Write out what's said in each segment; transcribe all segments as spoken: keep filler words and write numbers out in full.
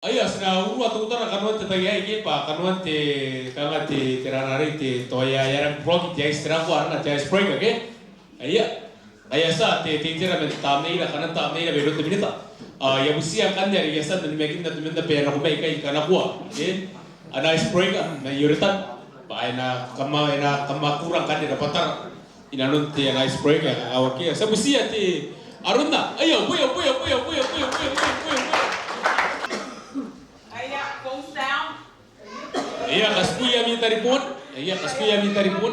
Aia, ti na urua teutana kanoan te tai aei ke, bwa kanoan te, kanga te, te rararei te, tao e a, e a rangi n buroki te ice, te rangko arana te icebreaker ke. Aia. Ngaia ti a te, te itera man tamneira, kanan tamneira mairoun te minita. Ao I a butiia ngkanne are I a tia n onimakinna temanna bwa e nako mai ikai kanakoa, e, ana icebreaker mai Ioretan. Bwa e na kama, e na kamakura ngkanne rabwatara inanon te ana icebreaker ae kakawaki. Ti a butiia te arona. Aia, uea, uea. Aia, thumbs down. Aia, katikui ami taribon. Aia, katikui ami taribon.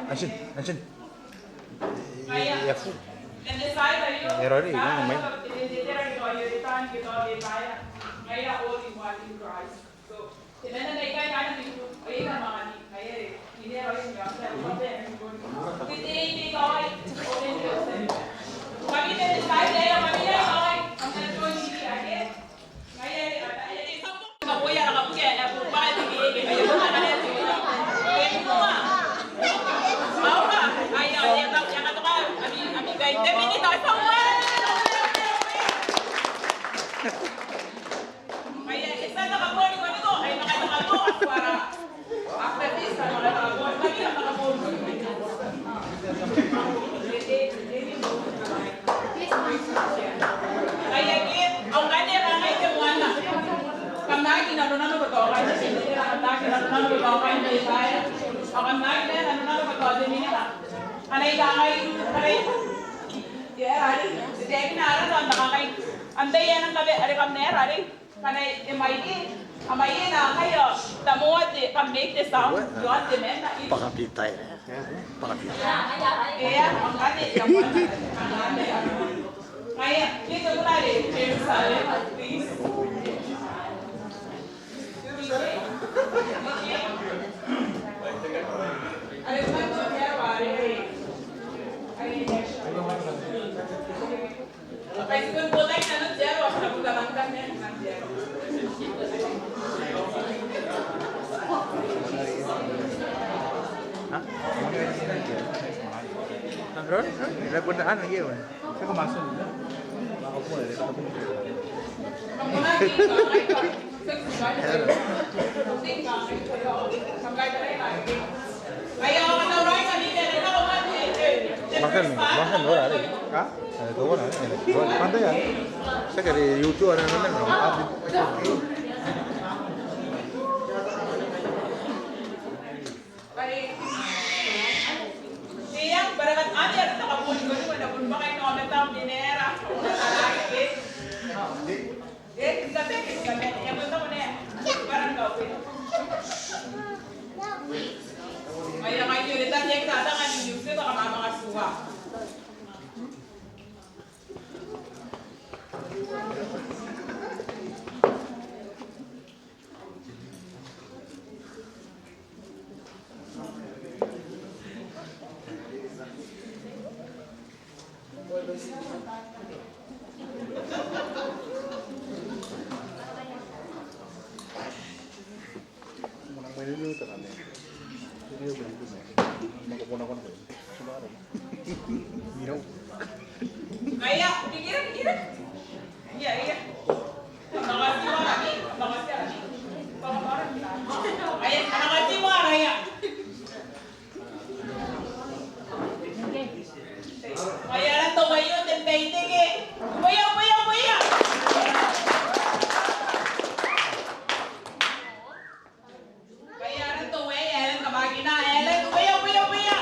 Antin, antin. E a fu. E rori, e nang mai. Antai ae nang kabe are kam na rarei? Ngkana e mai, e mai nako ikai ao tamoa te, kam make the sound. Bwa kam bitai. Bwa kam bitai. Ea, ngkana e a moa. Ngaia, please, everybody, Jerusalem, please. Makan, makan ora are. Ha? Ada tu ora are. Ora pantai ya. Saya kari YouTube ada nonton. Ngaia, bikira, bikira. Ia, ia. Ngaia, ngaia. Ngaia, ara tau aio te baiteke. Uea, uea, uea. Ngaia, ara tau aei, ae e nang kamakina, ae e nang, uea, uea, uea.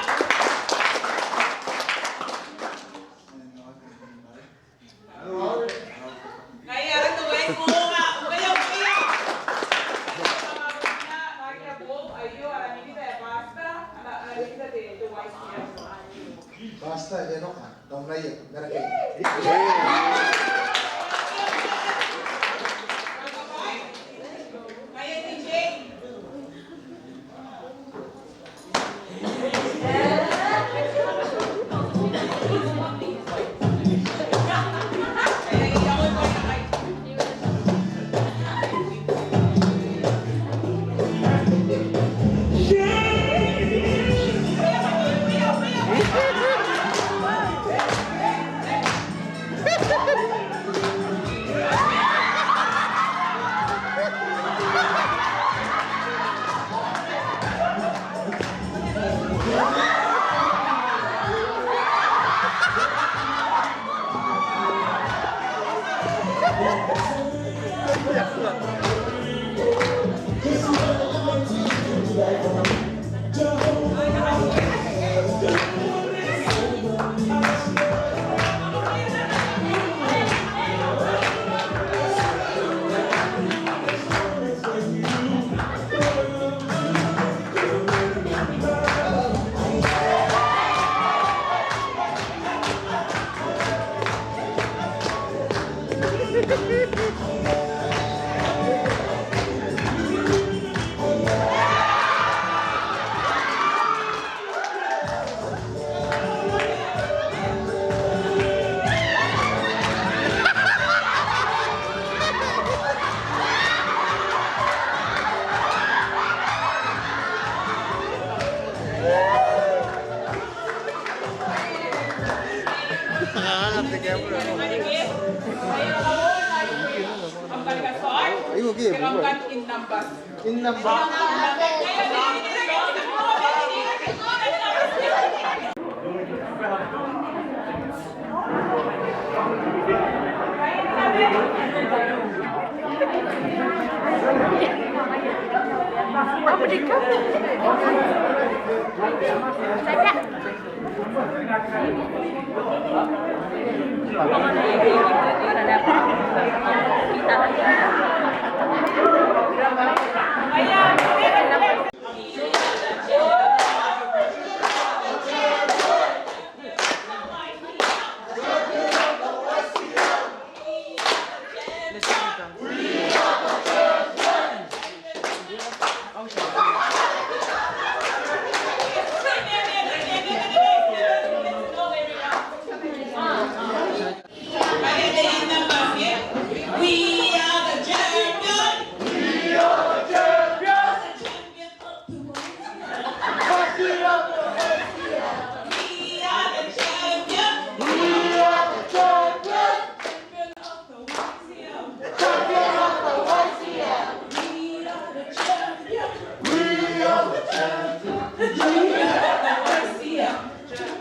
Come back in numbers. In numbers. We are the champion. We are the champion. We are the champion. Champion of the Y C L. Champion of the Y C L. We are the champion. We are the champion. Champion of the Y C L. Champion. We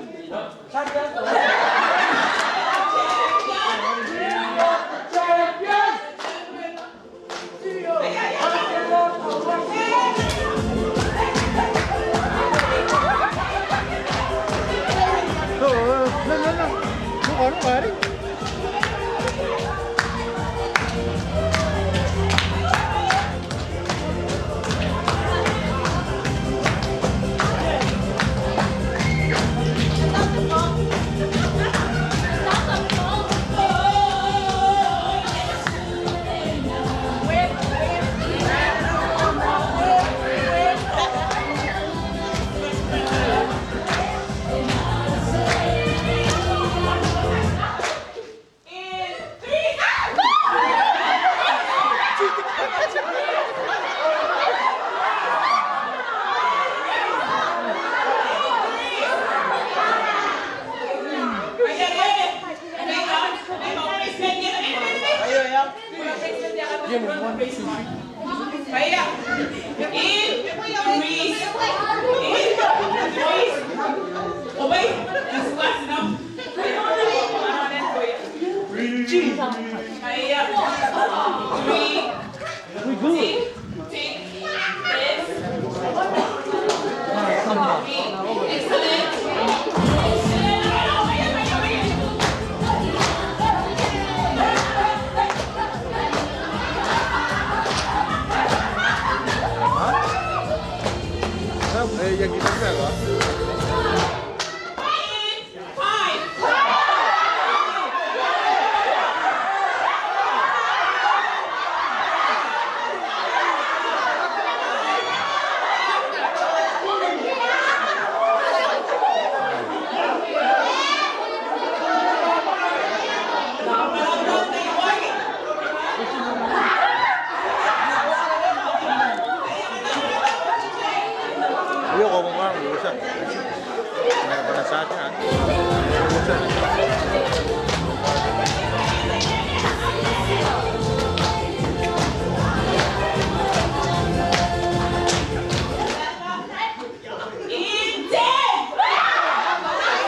are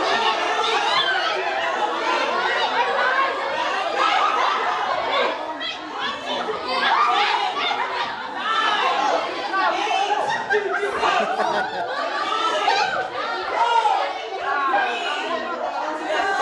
the champion.